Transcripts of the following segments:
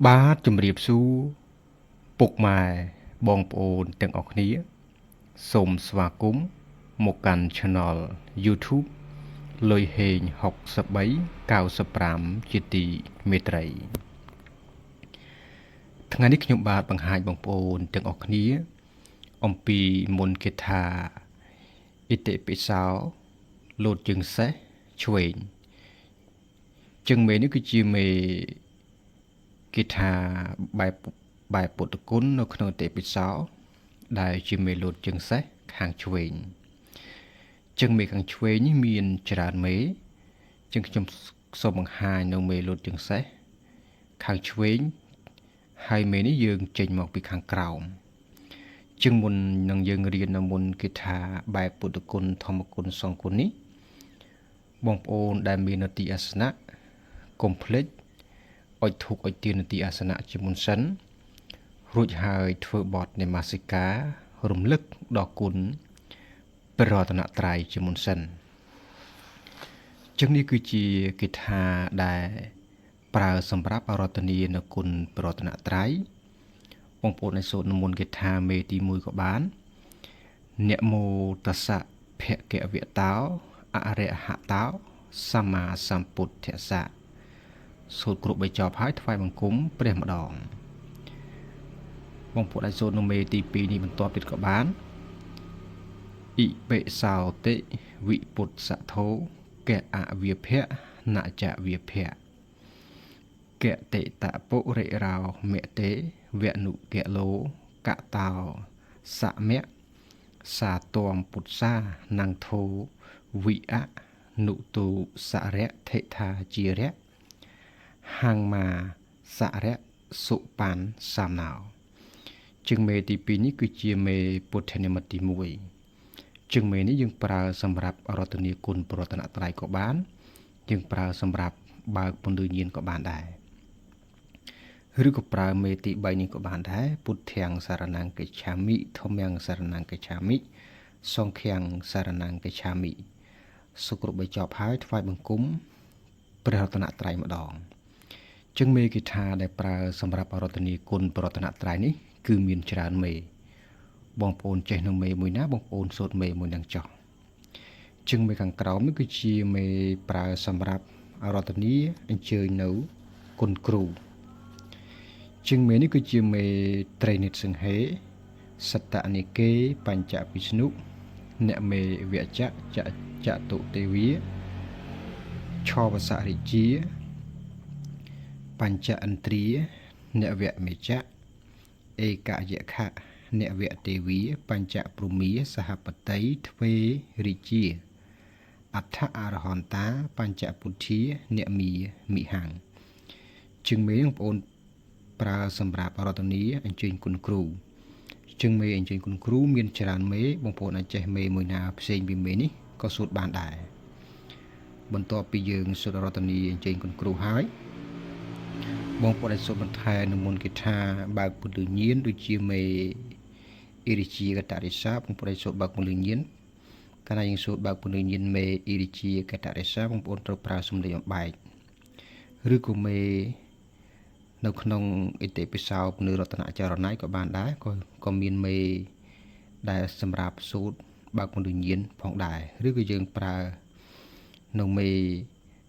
បាទជំរាបសួរពុកម៉ែបងប្អូនទាំងអស់គ្នាសូមស្វាគមន៍មកកាន់ Channel YouTube លុយហេង63 95ជាទីមេត្រីថ្ងៃនេះខ្ញុំបាទបង្ហាញបងប្អូនទាំងអស់គ្នាអំពីមន្តគាថាឥតិពិសោលោតជើងសេះឆ្វេងជើងមេនេះគឺជាមេគាថាបែបបែបពុទ្ធគុណនៅក្នុងឥតិពិសោដែលជាមេលោតជើងសេះខាងឆ្វេងជើងមេខាងឆ្វេងនេះមានច្រើនមេជាងខ្ញុំសូមបង្ហាញនៅមេលោតជើងសេះខាងឆ្វេងហើយមេនេះយើងចេញមកពីខាងក្រោមជាងមុននឹងយើងរៀននៅមុនគេថាបែបពុទ្ធគុណធម្មគុណសង្ឃគុណនេះបងប្អូនដែលមាននទីអាសនៈកុំភ្លេចអុជធូបអុជទៀននទីអាសនៈជាមុនសិនរួចហើយធ្វើបទនមស្ការរំលឹកដល់គុណព្រះរតនត្រ័យជាមុនសិនចឹងនេះគឺជាគាថាដែលប្រើសម្រាប់អារាធនានៅគុណព្រះរតនត្រ័យបងប្អូនឲ្យសូត្រនមន្តគាថាមេទី1ក៏បាននមោតស្សៈភគវតោអរិហតោសម្មាសម្ពុទ្ធស្សៈសូត្រគ្រប់បីចប់ហើយថ្វាយបង្គំព្រះម្ដងបងប្អូនអាចសូត្រនៅមេទី2នេះបន្ទាប់ទៀតក៏បានអ៊ិបិសោតិវិពុទ្ធសធោកៈអវិភៈនចវិភៈកតិតពុរិរោមតេវនុកលោកតោសមៈសាទមពុទ្សានងធោវិអនុទូសរៈធិថាជារៈហង្មាសរៈសុបានសាមណោជើងមេទី2នេះគឺជាមេពុទ្ធនិមិត្តទី1ជើងមេនេះយើងប្រើសម្រាប់រតនាគុណប្រតនត្រ័យក៏បានយើងប្រើសម្រាប់បើកពន្លឺញាណក៏បានដែរឬក៏ប្រើមេទី3នេះក៏បានដែរពុទ្ធាំងសារណង្កិច្ឆាមិធម្មំសារណង្កិច្ឆាមិសង្ឃាំងសារណង្កិច្ឆាមិសុគ្រប់បីចប់ហើយថ្វាយបង្គំព្រះរតនត្រ័យម្ដងចឹងមេគាថាដែលប្រើសម្រាប់អរតនីគុណប្រតនត្រ័យនេះគឺមានច្រើនមេបងប្អូនចេះនៅមេមួយណាបងប្អូនសូត្រមេមួយនឹងចោះចឹងមេខាងក្រោមនេះគឺជាមេប្រើសម្រាប់អរតនីអញ្ជើញនៅគុណគ្រូជាងមេនេះគឺជាមេត្រីនិតសង្ហេសតនិកេបញ្ចវិស្ណុអ្នកមេវចៈចចតុទេវីឆវសរិជាបញ្ចឥន្ទ្រាអ្នកវមេចៈឯកយខៈអ្នកវទេវីបញ្ចព្រមាសហបតីទ្វេរិជាអដ្ឋអរហន្តាបញ្ចពុទ្ធាអ្នកមាមិហੰជាងមេបងប្អូនប្រើសម្រាប់រតនីអញ្ជើញគុណគ្រូជាងមេអញ្ជើញគុណគ្រូមានច្រើនមេបងប្អូនអាចចេះមេមួយណាផ្សេងពីមេនេះក៏សូត្របានដែរបន្ទាប់ពីយើងសូត្ររតនីអញ្ជើញគុណគ្រូហើយបងប្អូនអាចសូត្របន្ថែមនៅមុនគាថាបើកពន្លឺញាណដូចជាមេអិរិជាកតរិសាបងប្អូនអាចសូត្របើកពន្លឺញាណកាលណាយើងសូត្របើកពន្លឺញាណមេអិរិជាកតរិសាបងប្អូនត្រូវប្រើសំឡេងអំបែកឬក៏មេនៅក្នុងឥតិពិសោពន្លឺរតនចរណ័យក៏បានដែរក៏មានមេដែលសម្រាប់សូត្របើកពន្លឺញាណផងដែរឬក៏យើងប្រើនៅមេ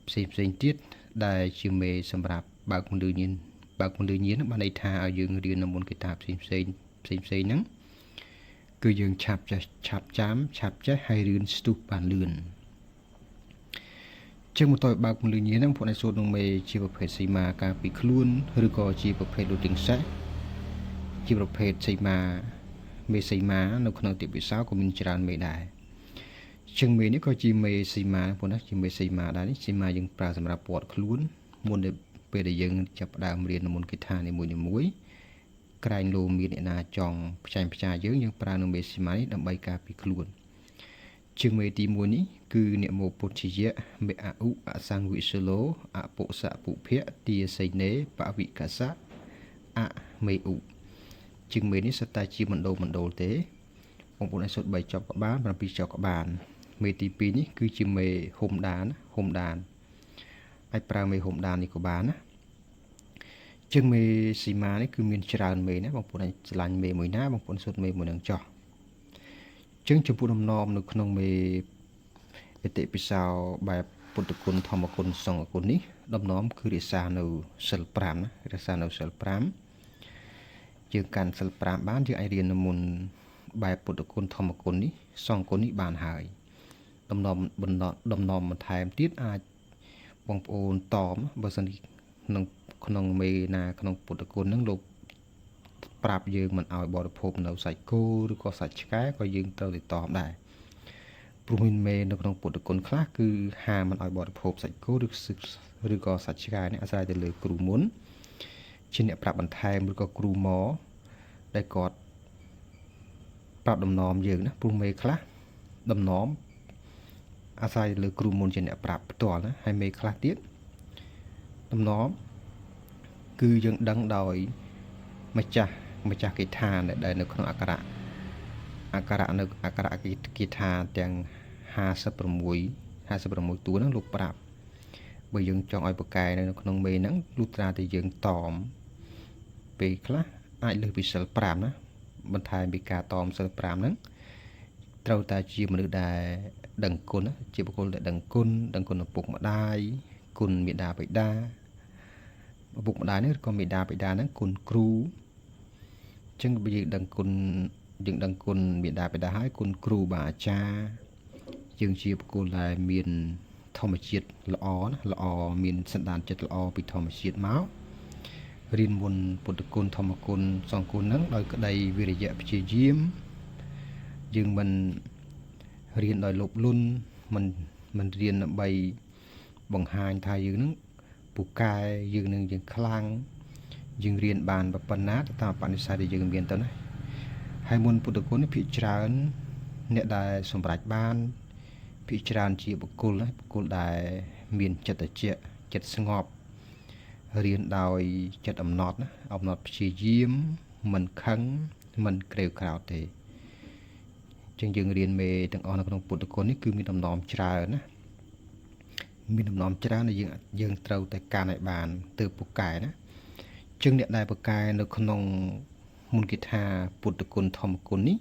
ផ្សេងផ្សេងទៀតដែលជាមេសម្រាប់បើកពន្លឺញាណបើកពន្លឺញាណបានន័យថាឲ្យយើងរៀននៅមុនគាថាផ្សេងផ្សេងផ្សេងផ្សេងហ្នឹងគឺយើងឆាប់ចេះឆាប់ចាំឆាប់ចេះហើយរៀនស្ទុះបានលឿនជាងមកតើបើកពន្លឺញាណហ្នឹងពួកអ្នកសូត្រនឹងមេជាប្រភេទសីមាការពីខ្លួនឬក៏ជាប្រភេទលូទាំងសេះជាប្រភេទសីមាមេសីមានៅក្នុងទីពិសោក៏មានច្រើនមេដែរជាងមេនេះក៏ជាមេសីមាពួកណាជាមេសីមាដែរនេះសីមាយើងប្រើសម្រាប់ពាត់ខ្លួនមុនដែលពេលដែលយើងចាប់ផ្ដើមរៀននៅមុនគាថានីមួយៗក្រែងលោមានអ្នកណាចង់ផ្ចាញ់ផ្ចាយើងយើងប្រើនៅមេសីមានេះដើម្បីការពីខ្លួនជាងមេទី1នេះគឺនមោពុទ្ធយៈមេអឧអសង្វិសលោអពុសពុភៈទាសីនេបវិកសៈអមេឧជាងមេនេះសិតតែជាមណ្ឌលមណ្ឌលទេបងប្អូនអាចសូត្រ3ចប់ក៏បាន7ចប់ក៏បានមេទី2នេះគឺជាមេហុំដានហុំដានអាចប្រើមេហុំដាននេះក៏បានណា ជាងមេសីមានេះគឺមានច្រើនមេណាបងប្អូនអាចឆ្លាញ់មេមួយណាបងប្អូនសូត្រមេមួយនឹងចោះជាងចំពោះដំណំនៅក្នុងមេឥតិពិសោបែបពុទ្ធគុណធម្មគុណសង្ឃគុណនេះដំណំគឺរក្សានៅសិល5ណារក្សានៅសិល5យើងកាន់សិល5បានយើងអាចរៀននៅមុនបែបពុទ្ធគុណធម្មគុណនេះសង្ឃគុណនេះបានហើយដំណំបណ្ដដំណំបន្ថែមទៀតអាចបងប្អូនតមបើសិនក្នុងមេណាក្នុងពុទ្ធគុណហ្នឹងលោកប្រាប់យើងមិនឲ្យបរិភោគនៅសាច់គោឬក៏សាច់ឆ្កែក៏យើងត្រូវតែតមដែរព្រោះមានមេនៅក្នុងពុទ្ធគុណខ្លះគឺហាមមិនឲ្យបរិភោគសាច់គោឬក៏សាច់ឆ្កែនេះអាស្រ័យទៅលើគ្រូមុនជាអ្នកប្រាប់បន្ថែមឬក៏គ្រូម៉ដែលគាត់ប្រាប់ដំណំយើងណាព្រោះមេខ្លះដំណំអាស្រ័យលើគ្រូមុនជាអ្នកប្រាប់ផ្ទាល់ណាហើយមេខ្លះទៀតដំណំគឺយើងដឹងដោយម្ចាស់កិដ្ឋានដែលនៅក្នុងអក្សរៈនៅអក្សរកិដ្ឋាទាំង56តួហ្នឹងលោកប្រាប់បើយើងចង់ឲ្យប្រកែនៅក្នុងមេហ្នឹងលុះត្រាតែយើងតមពេលខ្លះអាចលើសពីសិល5ណាបន្ថែមពីការតមសិល5ហ្នឹងត្រូវតែជាមនុស្សដែលដឹងគុណជាបុគ្គលដែលដឹងគុណដឹងគុណឪពុកម្ដាយគុណមេដាបិតាឪពុកម្ដាយនេះឬក៏មេដាបិតាហ្នឹងគុណគ្រូអញ្ចឹងបើយើងដឹងគុណយើងដឹងគុណមេដាបិតាហើយគុណគ្រូបាអាចារ្យយើងជាបុគ្គលដែលមានធម្មជាតិល្អណាល្អមានសន្តានចិត្តល្អពីធម្មជាតិមករៀនមុនពុទ្ធគុណធម្មគុណសង្ឃគុណហ្នឹងដោយក្តីវិរិយៈព្យាយាមយើងមិនរៀនដោយលោភលន់មិនរៀនដើម្បីបង្ហាញថាយើងនឹងពូកែយើងនឹងយើងខ្លាំងយើងរៀនបានប៉ុណ្ណាទៅតាមបនិស្ស័យដែលយើងមានទៅណាហើយមុនពុទ្ធគុណនេះភាគច្រើនអ្នកដែលសម្រេចបានភាគច្រើនជាបុគ្គលណាបុគ្គលដែលមានចិត្តត្រជាក់ចិត្តស្ងប់រៀនដោយចិត្តអំណត់ណាអំណត់ព្យាយាមមិនខឹងមិនក្រេវក្រោធទេចឹងយើងរៀនមេទាំងអស់នៅក្នុងពុទ្ធគុណនេះគឺមានដំណំច្រើនណាមានដំណំច្រើនដែលយើងត្រូវតែកាន់ឲ្យបានទើបពូកែណាចឹងអ្នកដែលពូកែនៅក្នុងមុនគេថាពុទ្ធគុណធម្មគុណនេះ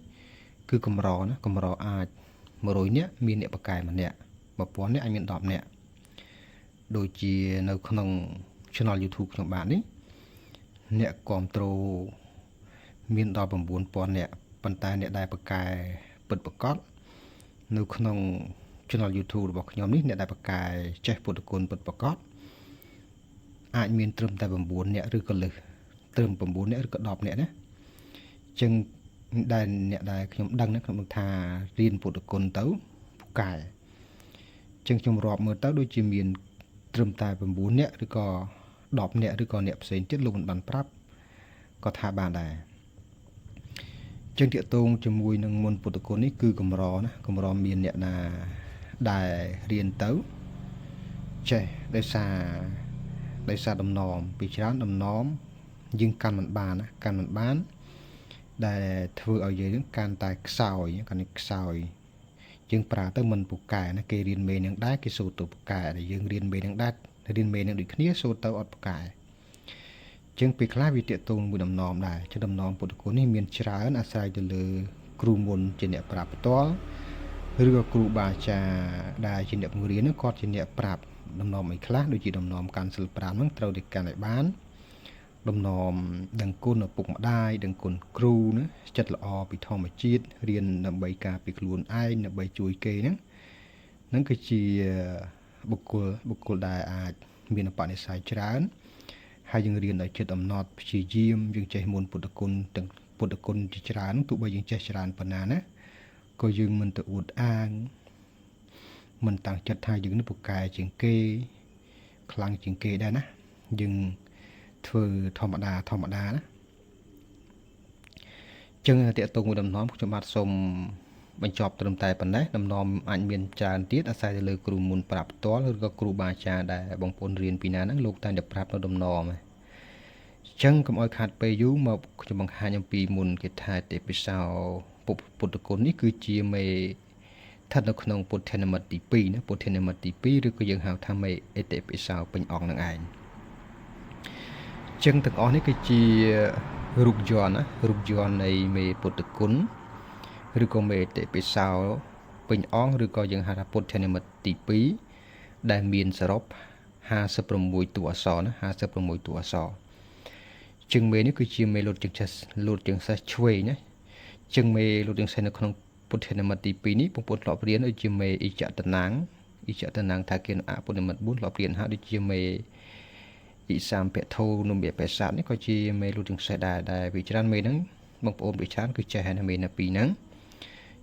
គឺកម្រណាកម្រអាច100នាក់មានអ្នកពូកែម្នាក់1000នាក់អាចមាន10នាក់ដូចជានៅក្នុង Channel YouTube ខ្ញុំបាទនេះអ្នកគ្រប់ត្រូលមានដល់9000នាក់ប៉ុន្តែអ្នកដែលពូកែពិតប្រាកដនៅក្នុង Channel YouTube របស់ខ្ញុំនេះអ្នកដែលពូកែចេះពុទ្ធគុណពិតប្រាកដអាចមានត្រឹមតែ9នាក់ឬក៏លើសត្រឹម9នាក់ឬក៏10នាក់ណាចឹងដែលអ្នកដែលខ្ញុំដឹងណាខ្ញុំដឹងថារៀនពុទ្ធគុណទៅពូកែចឹងខ្ញុំរាប់មើលទៅដូចជាមានត្រឹមតែ9នាក់ឬក៏10នាក់ឬក៏អ្នកផ្សេងទៀតលោកមិនបានប្រាប់ក៏ថាបានដែរចឹងតាកតងជាមួយនឹងមុនពុទ្ធគុណនេះគឺកម្រណាកម្រមានអ្នកណាដែលរៀនទៅចេះដោយសារដំណំពីច្រើនដំណំយើងកាន់មិនបានណាកាន់មិនបានដែលធ្វើឲ្យយើងកាន់តែខ្សោយកាន់តែខ្សោយយើងប្រើទៅមិនពូកែណាគេរៀនមេនឹងដែរគេសូត្រទៅពូកែដែលយើងរៀនមេនឹងដែររៀនមេនឹងដូចគ្នាសូត្រទៅអត់ពូកែជាងពេលខ្លះវាតាកតងមួយដំណំដែរជាដំណំពុទ្ធគុណនេះមានច្រើនអាស្រ័យទៅលើគ្រូមុនជាអ្នកប្រាប់ផ្ទាល់ឬក៏គ្រូបាអាចារ្យដែលជាអ្នកបង្រៀនហ្នឹងគាត់ជាអ្នកប្រាប់ដំណំអីខ្លះដូចជាដំណំកាន់សិល5ហ្នឹងត្រូវតែកាន់ឲ្យបានដំណំដឹងគុណឪពុកម្ដាយដឹងគុណគ្រូណាចិត្តល្អពីធម្មជាតិរៀនដើម្បីការពីខ្លួនឯងដើម្បីជួយគេហ្នឹងហ្នឹងគឺជាបុគ្គលដែលអាចមានបនិស្ស័យច្រើនហើយយើងរៀនដោយចិត្តអំណត់ព្យាយាមយើងចេះមុនពុទ្ធគុណទាំងពុទ្ធគុណជាច្រើនទោះបីយើងចេះច្រើនប៉ុណ្ណាណាក៏យើងមិនទៅអួតអាងមិនតាំងចិត្តថាយើងនេះពូកែជាងគេខ្លាំងជាងគេដែរណាយើងធ្វើធម្មតាធម្មតាណាចឹងតាកតងមួយដំណំខ្ញុំបាទសូមបញ្ចប់ត្រឹមតែប៉ុណ្ណេះដំណំអាចមានច្រើនទៀតអាស្រ័យទៅលើគ្រូមុនប្រាប់ផ្ទាល់ឬក៏គ្រូបាអាចារ្យដែលបងប្អូនរៀនពីណាហ្នឹងលោកតែងតែប្រាប់នៅដំណំចឹងកុំឲ្យខាត់ពេលយូរមកខ្ញុំបង្ហាញអំពីមុនគេថាទេពិសោពុទ្ធគុណនេះគឺជាមេស្ថិតនៅក្នុងពុទ្ធនិមិត្តទី2ណាពុទ្ធនិមិត្តទី2ឬក៏យើងហៅថាមេអតិពិសោពេញអង្គនឹងឯង ចឹងទាំងអស់នេះគឺជារូបយន្តណារូបយន្តនៃមេពុទ្ធគុណឬក៏មេតិពិសោពេញអង្គឬក៏យើងហៅថាពុទ្ធនិមិត្តទី2ដែលមានសរុប56តួអក្សរណា56តួអក្សរជាងមេនេះគឺជាមេលូតជើងសេះលូតជើងសេះឆ្វេងណាជាងមេលូតជើងសេះនៅក្នុងពុទ្ធនិមិត្តទី2នេះបងប្អូនធ្លាប់រៀនដូចជាមេអ៊ីចតនាងអ៊ីចតនាងថាគិនអពុទ្ធនិមិត្ត4ធ្លាប់រៀនហើយដូចជាមេអ៊ីសាមពធោនុមៈបេសាទនេះក៏ជាមេលូតជើងសេះដែរដែលវិច្រើនមេហ្នឹងបងប្អូនវិច្រើនគឺចេះហើយណាមេនៅពីរហ្នឹង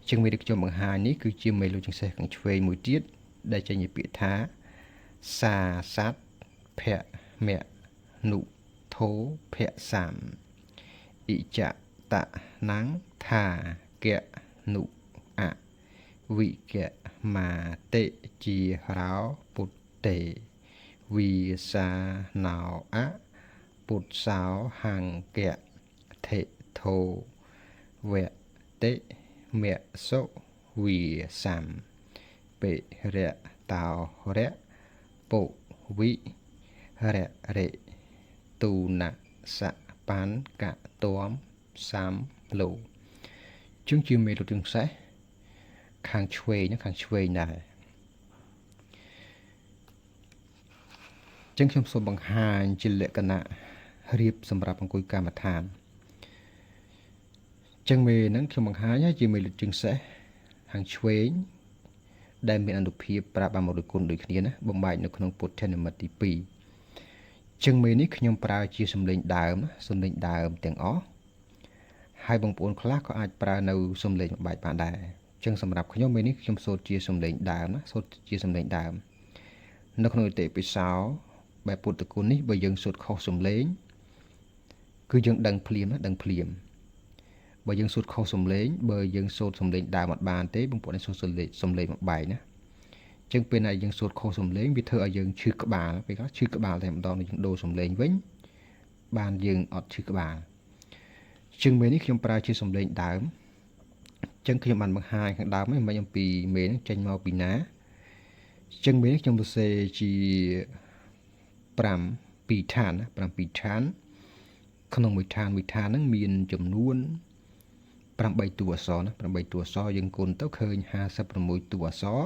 ជាងមេដែលខ្ញុំបង្ហាញនេះគឺជាមេលូតជើងសេះខាងឆ្វេងមួយទៀតដែលចេញពីពាក្យថាសាសត្វភមនុធោភសាមអ៊ិចតនੰថាគនុអវិកមាតិជារោពុទ្ធេវិសាណោអពុទ្ធសោហង្កៈធិធោវតិមសុវិសំពិរៈតោរៈពុវិរៈរិទូនសបានកតមសាមលោជាងជាមេលុតជើងសេះខាងឆ្វេងខាងឆ្វេងដែរចឹងខ្ញុំសូមបង្ហាញជាលក្ខណៈរៀបសម្រាប់អង្គុយកម្មដ្ឋានចឹងមេហ្នឹងខ្ញុំបង្ហាញជាមេលុតជើងសេះខាងឆ្វេងដែលមានអនុភាពប្រាប់បានមួយគុណដូចគ្នាណាបំបែកនៅក្នុងពុទ្ធនិមិត្តទី2ចឹងមេនេះខ្ញុំប្រើជាសំឡេងដើមសំឡេងដើមទាំងអស់ហើយបងប្អូនខ្លះក៏អាចប្រើនៅសំឡេងបំបែកបានដែរចឹងសម្រាប់ខ្ញុំមេនេះខ្ញុំសូត្រជាសំឡេងដើមណាសូត្រជាសំឡេងដើមនៅក្នុងអតិពិសោបែបពុទ្ធគុណនេះបើយើងសូត្រខុសសំឡេងគឺយើងដឹងភ្លាមណាដឹងភ្លាមបើយើងសូត្រខុសសំឡេងបើយើងសូត្រសំឡេងដើមអត់បានទេបងប្អូនសូត្រសំឡេងបំបែកណាចឹងពេលណាយើងសូត្រខុសសំឡេងវាធ្វើឲ្យយើងឈឺក្បាលពេលខ្លះឈឺក្បាលតែម្ដងយើងដូរសំឡេងវិញបានយើងអត់ឈឺក្បាលជាងមេនេះខ្ញុំប្រើជាសំឡេងដើមចឹងខ្ញុំបានបង្ហាញខាងដើមហ្នឹងមិនអំពីមេហ្នឹងចេញមកពីណាចឹងមេនេះខ្ញុំសរសេរជា5 2ឋានណា7ឋានក្នុងមួយឋានមួយឋានហ្នឹងមានចំនួន8តួអក្សរណា8តួអក្សរយើងគុណទៅឃើញ56តួអក្សរ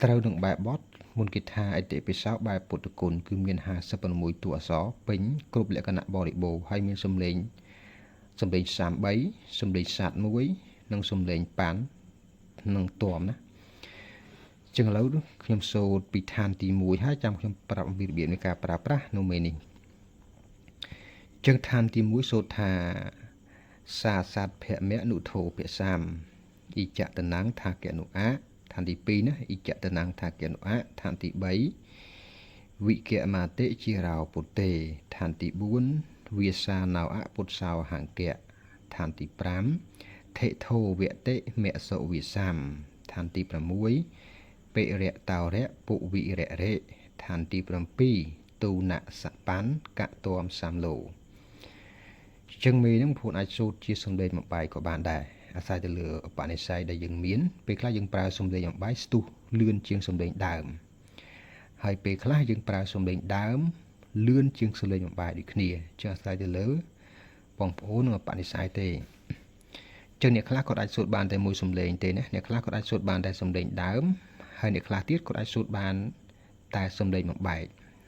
ត្រូវនឹងបែបបត់មុនគេថាអតិពិសោបែបពុទ្ធគុណគឺមាន56តួអក្សរពេញគ្រប់លក្ខណៈបរិបូរណ៍ហើយមានសំឡេង33សំឡេងសាទ1និងសំឡេងប៉ាន់និងតមណាចឹងឥឡូវខ្ញុំសូត្រពីឋានទី1ហើយចាំខ្ញុំប្រាប់អំពីរបៀបនៃការប្រើប្រាស់នៅមេនេះចឹងឋានទី1សូត្រថាសាសត្វភមនុធោភសាមអ៊ីចតនੰថាគនុអឋានទី2ណាអ៊ីចតនੰថាគនុអឋានទី3វិកមាតិជារោពុទ្ធេឋានទី4វាសាណោអពុទ្ធសោហង្កៈឋានទី5ធិធោវតិមសុវិសំឋានទី6ពិរៈតោរៈពុវិរៈរិឋានទី7ទូនសបានកតមសាមលោចឹងមេហ្នឹងបងប្អូនអាចសូត្រជាសំឡេងបំបែកក៏បានដែរអាស្រ័យទៅលើឧបនិស្ស័យដែលយើងមានពេលខ្លះយើងប្រើសំឡេងបំបែកស្ទុះលឿនជាងសំឡេងដើមហើយពេលខ្លះយើងប្រើសំឡេងដើមលឿនជាងសំឡេងបំបែកដូចគ្នាចឹងអាស្រ័យទៅលើបងប្អូននិងឧបនិស្ស័យទេចឹងអ្នកខ្លះគាត់អាចសូត្របានតែមួយសំឡេងទេណាអ្នកខ្លះគាត់អាចសូត្របានតែសំឡេងដើមហើយអ្នកខ្លះទៀតគាត់អាចសូត្របានតែសំឡេងបំបែក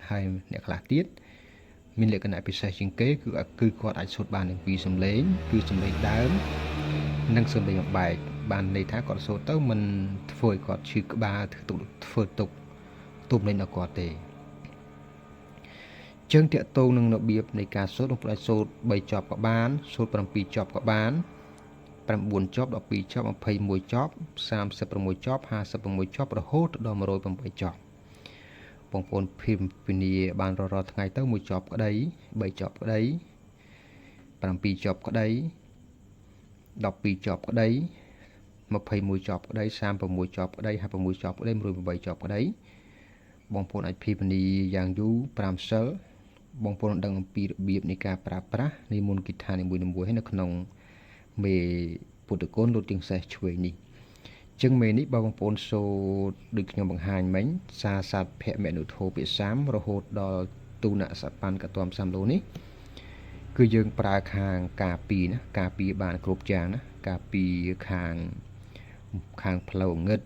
ហើយអ្នកខ្លះទៀតមានលក្ខណៈពិសេសជាងគេគឺគាត់អាចសូត្របានទាំងពីរសំឡេងគឺសំឡេងដើមនិងសំឡេងបំបែកបានន័យថាគាត់សូត្រទៅមិនធ្វើឲ្យគាត់ឈឺក្បាលធ្វើទុកទុំលេងដល់គាត់ទេចឹងតាក់ទងនឹងរបៀបនៃការសូត្របងប្អូនអាចសូត្រ3ចប់ក៏បានសូត្រ7ចប់ក៏បាន9ចប់12ចប់21ចប់36ចប់56ចប់រហូតដល់108ចប់បងប្អូនភិមពិនីបានរាល់ថ្ងៃទៅ1ចប់ក្តី3ចប់ក្តី7ចប់ក្តី12ចប់ក្តី21ចប់ក្តី36ចប់ក្តី56ចប់ក្តី108ចប់ក្តីបងប្អូនអាចភិមនីយ៉ាងយូរ5សិលបងប្អូនដឹងអំពីរបៀបនៃការប្រើប្រាស់នៃមន្តគិដ្ឋានីមួយៗហើយនៅក្នុងមេពុទ្ធគុណលោកទៀងសេះឆ្វេងនេះចឹងមេនេះបើបងប្អូនសូត្រដូចខ្ញុំបង្ហាញមិញសាសត្វភមនុធោពិសាមរហូតដល់ទូ ទូនសបានកទាំសាំឡូនេះគឺយើងប្រើខាងការពារណាការពារបានគ្រប់យ៉ាងណាការពារខាងផ្លូវងឹត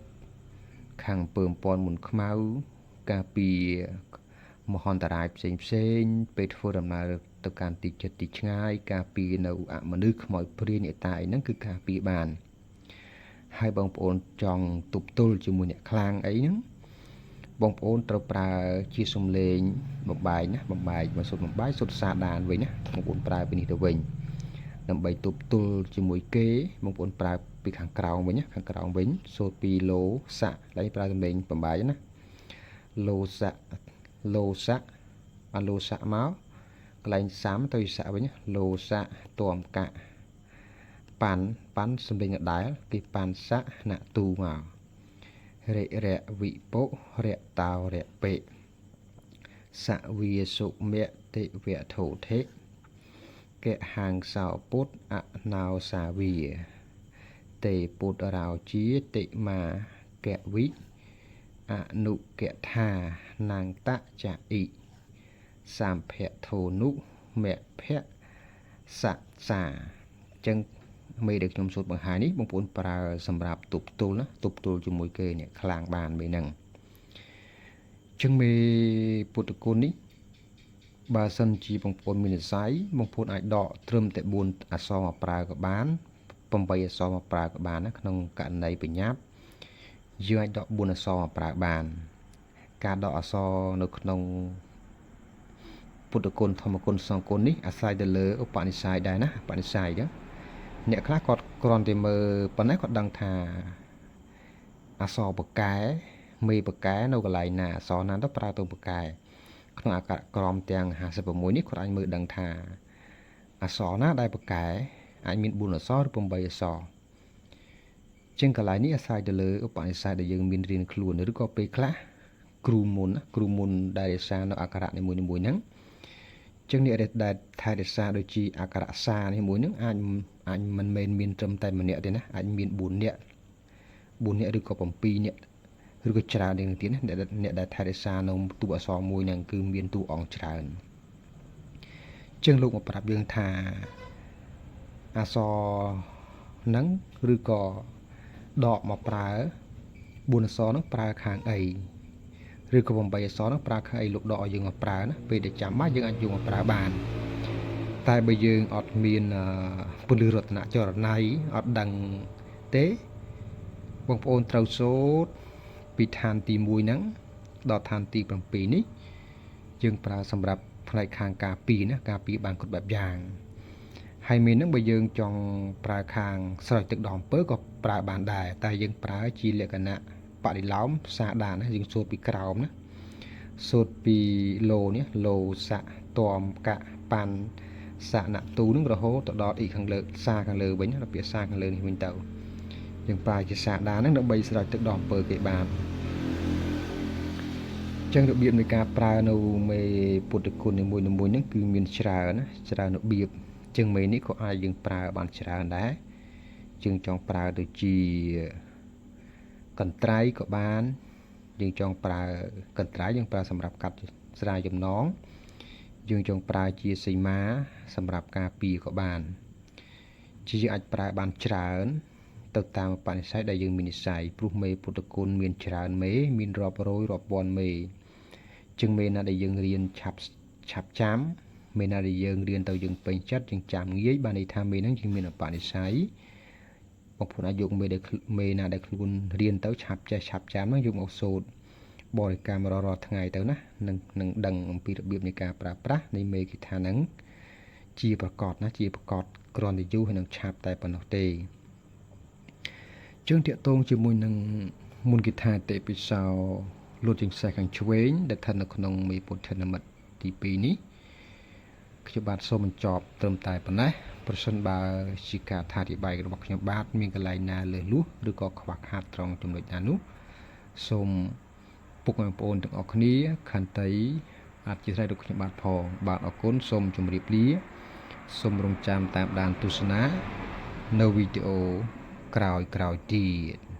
ខាងពើពន់មុនខ្មៅការពារមហន្តរាយផ្សេងផ្សេងពេលធ្វើដំណើរទៅកាន់ទីជិតទីឆ្ងាយការពារនៅអមនុស្សខ្មោចព្រាយអ្នកតាអីហ្នឹងគឺការពារបានហើយបងប្អូនចង់ទប់ទល់ជាមួយអ្នកខ្លាំងអីហ្នឹងបងប្អូនត្រូវប្រើជាសំឡេងបំបែកណាបំបែកមកសុទ្ធបំបែកសុទ្ធសាដានវិញណាបងប្អូនប្រើពីនេះទៅវិញដើម្បីទប់ទល់ជាមួយគេបងប្អូនប្រើពីខាងក្រោមវិញណាខាងក្រោមវិញសូត្រពីលោសៈឡើយប្រើសំឡេងបំបែកណាលោសៈលោសៈបានលោសៈមកកន្លែងសាំទៅសៈវិញលោសៈតមកៈប៉ាន់ប៉ាន់សំឡេងដដែលគេប៉ាន់សៈណទូមករិរៈវិពុរៈតោរៈពេសវាសុមតិវធោធិកហង្សោពុទ្ធអណោសាវាទេពុទ្ធរោជាតិមាកវិអនុកថានន្តចៈអ៊ីសម្ភៈធោនុមភៈសៈសាចឹងមេដែលខ្ញុំសូត្របង្ហាញនេះបងប្អូនប្រើសម្រាប់ទប់ទល់ណាទប់ទល់ជាមួយគេអ្នកខ្លាំងបានមេហ្នឹងចឹងមេពុទ្ធគុណនេះបើសិនជាបងប្អូនមាននិស័យបងប្អូនអាចដកត្រឹមតែ4អក្សរមកប្រើក៏បាន8អក្សរមកប្រើក៏បានណាក្នុងករណីបញ្ញាប់យើងអាចដក4អក្សរមកប្រើបានការដកអក្សរនៅក្នុងពុទ្ធគុណធម្មគុណសង្ឃគុណនេះអាស្រ័យទៅលើឧបនិស្ស័យដែរណាឧបនិស្ស័យចឹងអ្នកខ្លះគាត់គ្រាន់តែមើលប៉ុណ្ណេះគាត់ដឹងថាអក្សរបកែមេបកែនៅកន្លែងណាអក្សរណាទៅប្រើទៅបកែក្នុងអក្ខរក្រមទាំង56នេះគាត់អាចមើលដឹងថាអក្សរណាដែលបកែអាចមាន4អក្សរឬ8អក្សរជាងកន្លែងនេះអាស្រ័យទៅលើឧបនិស្ស័យដែលយើងមានរៀនខ្លួនឬក៏ពេលខ្លះគ្រូមុនគ្រូមុនដែលរក្សានៅអក្ខរៈនីមួយៗហ្នឹងចឹងអ្នកដែលថែរក្សាដូចជាអក្ខរសានេះមួយហ្នឹងអាចមិនមែនមានត្រឹមតែម្នាក់ទេណាអាចមាន4នាក់4នាក់ឬក៏7នាក់ឬក៏ច្រើនជាងទៀតណាអ្នកដែលថែរក្សានៅតួអក្សរមួយហ្នឹងគឺមានតួអង្គច្រើនចឹងលោកមកប្រាប់យើងថាអក្សរហ្នឹងឬក៏ដកមកប្រើ4អក្សរហ្នឹងប្រើខាងអីឬក៏8អក្សរហ្នឹងប្រើខាងអីលោកដកឲ្យយើងមកប្រើណាពេលដែលចាំបាច់យើងអាចយកមកប្រើបានតែបើយើងអត់មានពន្លឺរតនចរណៃអត់ដឹងទេបងប្អូនត្រូវសូត្រពីឋានទី1ហ្នឹងដល់ឋានទី7នេះយើងប្រើសម្រាប់ផ្នែកខាងការពារណាការពារបានគ្រប់បែបយ៉ាងហើយមានហ្នឹងបើយើងចង់ប្រើខាងស្រោចទឹកដោះអំពើក៏ប្រើបានដែរតែយើងប្រើជាលក្ខណៈបរិលោមសាដានណាយើងសូត្រពីក្រោមណាសូត្រពីលោនេះលោសៈតមកៈប៉ាន់សនទូនឹងរហូតទៅដល់អ៊ីខាងលើសាខាងលើវិញដល់ពាក្យសាខាងលើនេះវិញទៅយើងប្រើជាសាដានហ្នឹងដើម្បីស្រោចទឹកដោះអំពើគេបានចឹងរបៀបនៃការប្រើនៅមេពុទ្ធគុណនីមួយៗហ្នឹងគឺមានច្រើនណាច្រើនរបៀបចឹងមេនេះក៏អាចយើងប្រើបានច្រើនដែរយើងចង់ប្រើដូចជាកន្ត្រៃក៏បានយើងចង់ប្រើកន្ត្រៃយើងប្រើសម្រាប់កាត់ស្រាយចំណងយើងចង់ប្រើជាសីមាសម្រាប់ការពារក៏បានជាយើងអាចប្រើបានច្រើនទៅតាមបនិស្ស័យដែលយើងមាននិស្ស័យព្រោះមេពុទ្ធគុណមានច្រើនមេមានរាប់រយរាប់ពាន់មេជាងមេណាដែលយើងរៀនឆាប់ឆាប់ចាំមេណាដែលយើងរៀនទៅយើងពេញចិត្តយើងចាំងាយបានន័យថាមេហ្នឹងយើងមានឧបនិស្ស័យបងប្អូនអាចយកមេដែលមេណាដែលខ្លួនរៀនទៅឆាប់ចេះឆាប់ចាំហ្នឹងយកមកសូត្របរិកម្មរាល់ថ្ងៃទៅណានឹងដឹងអំពីរបៀបនៃការប្រើប្រាស់នៃមេគិថាហ្នឹងជាប្រកបណាជាប្រកបគ្រាន់តែយូរហើយនឹងឆាប់តែប៉ុណ្ណោះទេជើងតាកតងជាមួយនឹងមុនគិថាតិពិសោលូតជាងសេះខាងឆ្វេងដែលស្ថិតនៅក្នុងមេពុទ្ធនិមិត្តទី2នេះខ្ញុំបាទសូមបញ្ចប់ត្រឹមតែប៉ុណ្ណេះប្រសិនបើជាការអធិប្បាយរបស់ខ្ញុំបាទមានកន្លែងណាលើសលួសឬក៏ខ្វះខាតត្រង់ចំណុចណានោះសូមពុកម៉ែបងប្អូនទាំងអស់គ្នាខន្តីអធិស្ឋានរបស់ខ្ញុំបាទផងបាទអរគុណសូមជម្រាបលាសូមរងចាំតាមដានទស្សនានៅវីដេអូក្រោយៗទៀត